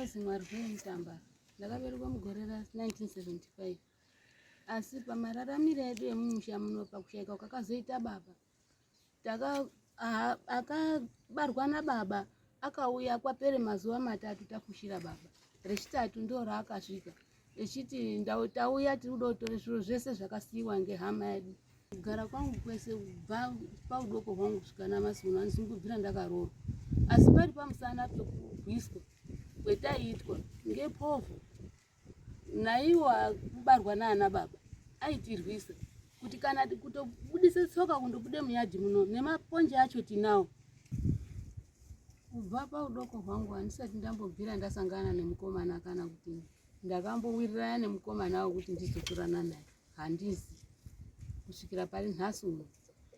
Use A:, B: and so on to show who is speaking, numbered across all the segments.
A: Ndinozi Mwarwei Mutambara. Ndakaberekwa mugore ra 1975. Asi pamararamiro edu emumusha muno pakushaika kwakazoita baba taka akabarwa nababa akauya kwapere mazuva matatu tafushira baba. Rechitatu ndo raakasvika echiti tauya tiri kuda kutore zviro zvese zvakasiyiwa ngehama yedu. Kugara kwangu kwese kubva paudoko hwangu kusvika namasi uno handisi kumbobvira ndakaroorwa, asi pari pamusana pekurwiswa kwetaiitwa ngepovho naiwo akubarwa naana baba aitirwisa kuti kana kutobudise tsoka kundobude muyadhi muno nemaponje acho tinawo. Kubva paudoko hwangu handisati ndambobvira ndasangana nemukomana kana kuti ndakambowirirana nemukomana wekuti ndizotorana naye handizi kusvikira pari nhasi uno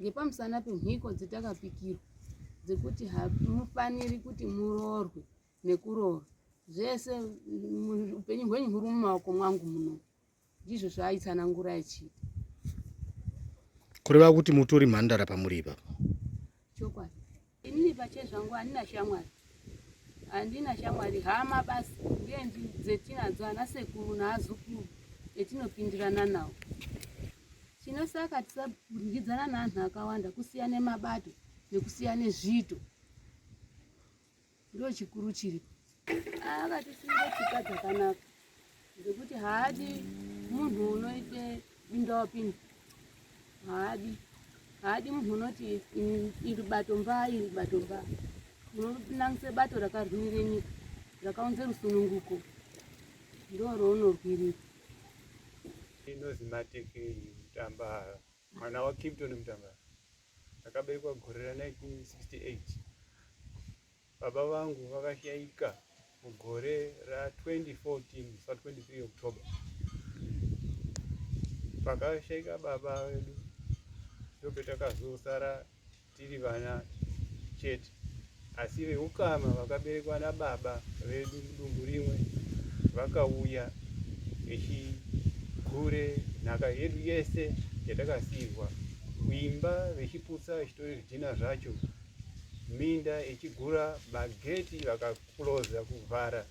A: ngepamusana pemhiko dzetakapikirwa dzekuti hamufaniri kuti muroorwe nekuroora zvese upenyu hwenyu huri mumaoko mwangu muno ndizvo zvaaitsanangura achiita.
B: Kureva kuti mutori mhandara pamuri ipapa?
A: Chokwadi. Inini pachezvangu handina shamwari, handina shamwari, hama basi ndiye dzetinadzo ana sekuru naazukuru etinopindirana nawo. Chinosaka tisaryidzana naanhu akawanda kusiyane mabato nekusiyane zviito. Ndochikuru chiripo. Akatisiira tsika dzakanaka dzekuti haadi munhu unoite bindawapinda, haadi haadi munhu unoti iri bato mbaa iri bato mbaa, unonangise bato rakarwirire nyika rakaunze rusununguko ndorounorwirira.
C: Inozi Mateke Mutambara, mwana waKipton Mutambara. Ndakaberekwa gore ra 1968. Baba vangu vakashaika mugore ra 2014 musi wa 23 October. Pakashaika baba vedu ndopetakazosara tiri vana chete, asi veukama vakaberekwa nababa vedu mudumbu rimwe vakauya vechigure nhaka yedu yese yatakasiirwa kuimba vechiputsa vechitore zvidhina zvacho minda ichigura mageti vakakuloza kuvhara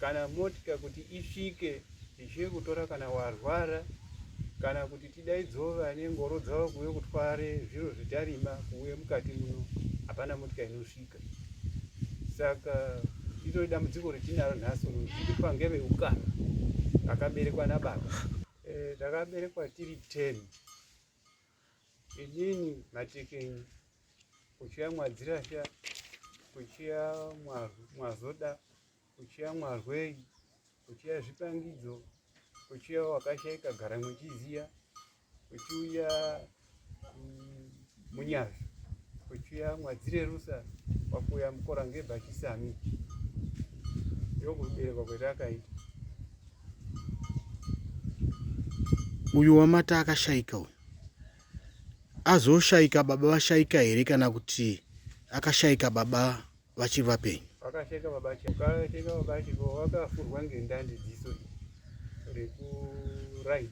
C: kana motika kuti isvike ichiye kutora kana warwara kana kuti tidaidzewo vane ngoro dzavo kuuye kutware zviro zvetarima kuuye mukati muno hapana motika inosvika saka itori dambudziko retinaro nhasi uno zviri ngeveukama vakaberekwa nababa eh, takaberekwa tiri 10 Inini Matekenyi kuchiya Mwadzirasha kuchiya Mwazoda kuchiya Mwarwei kuchiya Zvipangidzo kuchiya wakashaika gara mwechiziya kuchiuya mm, Munyazvi kuchiya Mwadzirerusa kwakuya Mukora ngebachisami ndokuberekwa kwetakaita.
B: Uyu wamati akashaika uyu azoshaika baba vashaika here kana kuti akashaika baba vachiri vapenyu?
C: Vakashaika baba vakashaika baba vachiripo vakafurwa ngendandi dziso rekuright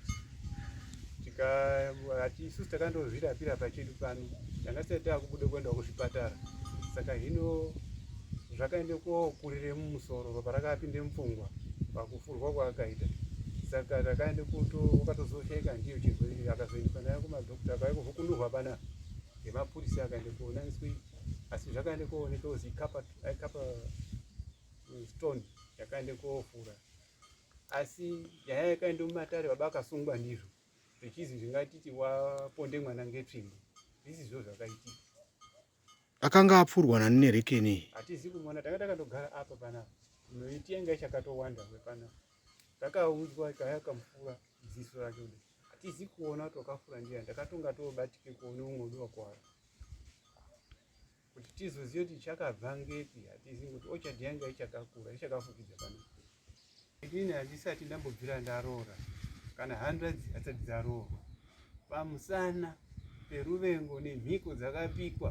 C: tikati isusu takandozvirapira pachedu pano tanga tisati takubuda kuenda kuzvipatara saka hino zvakaende kokurire mumusoro ropa rakapinde mupfungwa pakufurwa kwaakaita saka takaende kuto wakatozoshaika ndiyo chirwere akazoendeswa naye kumadhokta akauya kuvhukunurwa pana ngemapurisa akaende kuonaniswa asi zvakaende kooneka kuzi ikapa stone yakaende kofura asi nyaya yakaende mumatare baba akasungwa ndizvo zvichizi zvingatiti waponde mwana ngetsvimbo zvisizvo zvakaitika
B: Akanga apfurwa nani nerekeni?
C: Hatizi kumuona, tanga takandogara apa panapa. Miti yanga ichakatowanda panapa. Takaudzwa ikaya kamfura ziso rake kudai. Hatizi kuona kuti wakafura ndiani, takatonga tobatike kuona umwe wedu wakwara. Kuti tizozive kuti chakabva ngepi hatizi kuti orchard yanga ichakakura, ichakafukidza panapa. Inini handisati ndambobvira ndaroora kana hanzvadzi hadzisati dzaroorwa pamusana peruvengo nemhiko dzakapikwa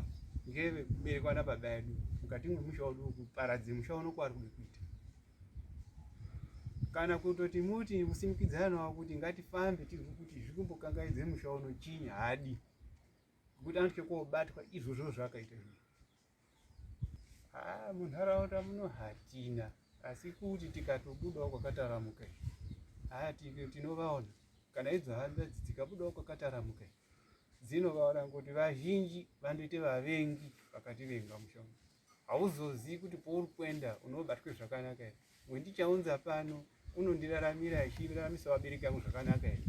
C: ngevekuberekwa nababa edu mukati mwemusha wedu kuparadze musha uno kwaari kude kuita kana kutoti muti kusimukidzana nawo kuti ngatifambe tizwe kuti zviri kumbokangaidze musha uno chinyi haadi ngokuti anotye kobatwa izvozvo zvaakaita izvozvo. Haa munharaunda muno hatina. Asi kuti tikatobudawo kwakataramuka haya tinovaona kana idzo hanzvadzi dzikabudawo kwakataramuka dzinovaona ngokuti vazhinji vanoite vavengi vakativenga mushonga. Hauzozivi kuti pouri kuenda unobatwe zvakanaka here. Wendichaunza pano unondiraramira achiraramisa vabereki vangu zvakanaka here,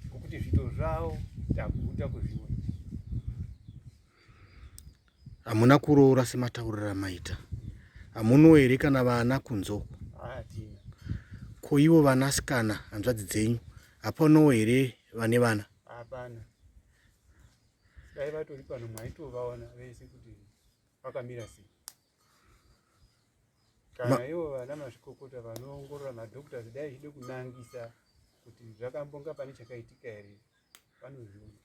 C: ngokuti zviito zvavo taguta kuzviona.
B: Hamuna kuroora sematauriro amaita. Hamuno here kana vana kunze uko?
C: Hatina.
B: Ko ivo vanasikana hanzvadzi dzenyu hapanowo here vane vana?
C: Hapana. Dai vatori pano maitovaona vese kuti vakamira sei. Kana ivo vana mazvikokota vanoongorora madoctors dai zvichide kunangisa kuti zvakambonga pane chakaitika here vanozviona.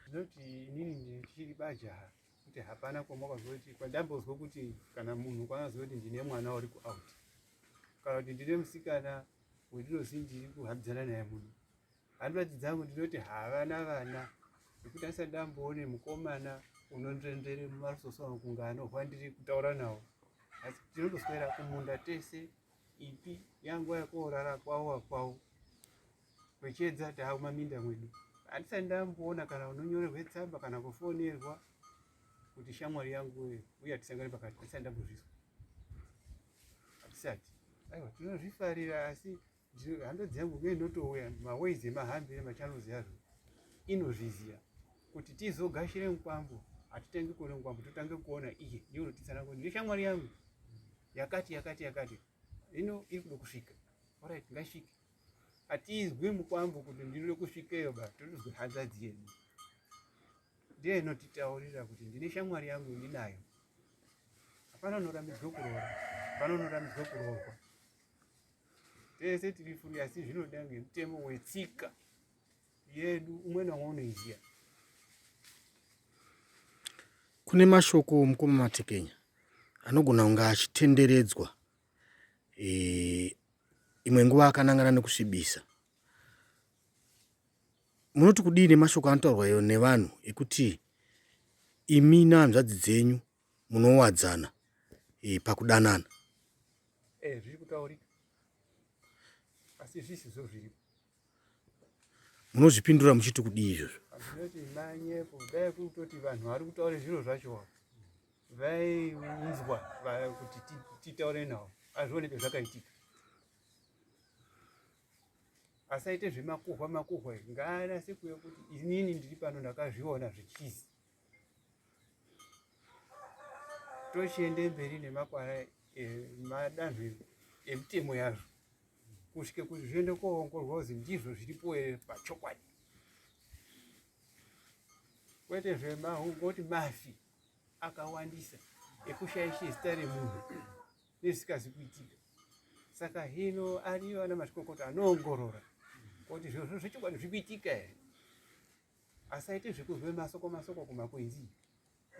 C: Ndinoti inini ndichiri bajaha kuti hapana kwamakazwa kuti kwandambozwa kuti kana munhu kwanaziva kuti ndine mwana uri kuout kana kuti ndine musikana wendinozi ndiri kuhambidzana naye muno. Hanzvadzi dzangu ndinoti havana vana nekuti asati ndamboone mukomana unonzvenzvere mumarusoso angu kunge anohwa ndiri kutaura nawo. Asi tinotoswera kumunda tese ipi yanguva yekoorara kwawo kwawo Kwechedza taakumaminda mwedu. Handisati ndamboona kana unonyorerwe tsamba kana kufonerwa kuti shamwari yangu wewe uya tisangane pakati. Handisati ndambozvizwa. Handisati. Aiwa tinozvifarira asi hanzvadzi yangu ngei inotouya maways emahambire machannels yazvo inozviziva kuti tizogashire mukwambo hatitangi kuona mukwambo totange kuona iye ndiye unotitsanangura ndine shamwari yangu yakati yakati yakati hino iri kuda kusvika orit ngaisvike Hatizwi mukwambo kuti ndinoda kusvikeyo ba tonozwi hanzvadzi yedu ndiye inotitaurira kuti ndine shamwari yangu ndinayo. Hapana unorambidzwa kuroora, hapana unorambidzwa kuroorwa. Tese tiri free, asi zvinoda ngemutemo wetsika yedu, umwe naumwe unoiziva.
B: Kune mashoko mukoma Matekenya anogona kunge achitenderedzwa e, imwe nguva akanangana nekusvibisa. Munoti kudii nemashoko anotaurwa iyo nevanhu ekuti imi nehanzvadzi dzenyu munowadzana e, pakudanana?
C: E, zviri kutaurika asi zvisizvo zviripo.
B: Munozvipindura muchiti kudii izvozvo?
C: Ndinoti manyepo, dai kutoti vanhu vari kutaura zviro zvacho vaiunzwa kuti titaure navo azvioneke zvakaitika asaite zvemakuhwa makuhwa ngaanase kuya kuti inini ndiri pano ndakazviona zvichizi tochiende mberi nemakwara emadanho emitemo yazvo kusvike kuti zviende koongorwa kuzi ndizvo zviripo here pachokwadi kwete zvemahungoti mafi akawandisa ekushaisha zita remunhu nezvisikazi kuitika saka hino ariyo ana mazvikokota anoongorora kuti zvirozvo zvechokwadi zviri kuitika here asaite zvekuzwe masoko masoko kumakwenzi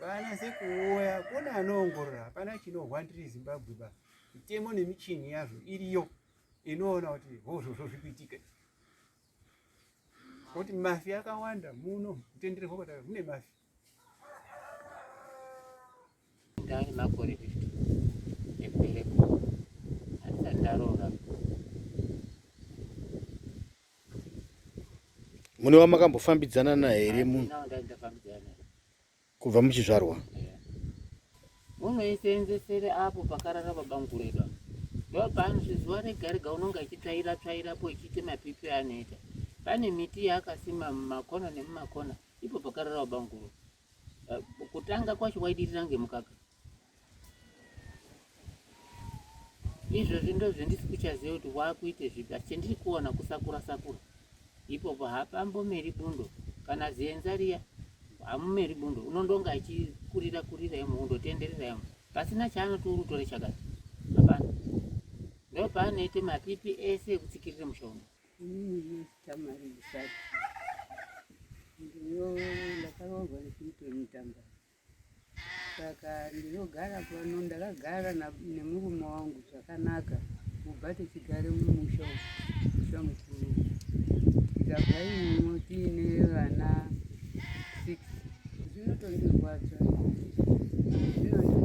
C: vanase kuuya kune anoongorora hapana chinohwandiri zimbabwe ba mitemo nemichini yazvo iriyo inoona kuti hozvozvo zviri kuitika Kuti mafi akawanda muno kutendererwa kwataka mune mafi.
D: Ndani makore 50 ekuberekwa handisati ndaroora.
B: Mune wamakambofambidzana naye here munhu?
D: Handina wandandafambidzana naye.
B: Kubva muchizvarwa.
D: Unoisenzesere apo pakarara babangu redu apa. Ndopaanozvi zuva rega rega unonga achitsvaira tsvairapo ichiita mapipi anoita. Pane miti yaakasima mumakona nemumakona ipo pakarara babanguru. Eh, kutanga kwacho waidirira ngemukaka. Izvozvi ndozvendisi kuchaziva kuti wakuite zvipi asi chendiri kuona kusakura sakura ipopo hapambomeri bundo kana zienza riya hamumeri bundo unondonga achikurira kurira imo undotenderera imo pasina chaanoti uri utore chakati hapana ndopaanoite mapipi ese ekutsikirira mushonga
E: Inini ndinozi Tamari Isaki. Ndino ndakaroorwa naClinton Mutambara. Saka ndinogara pano, ndakagara nemurume wangu zvakanaka kubva tichigare mumusha umu, musha mukuru. Tikabva imomo tiine vana 6. Zvinotondirwadza, zvinondirwadza.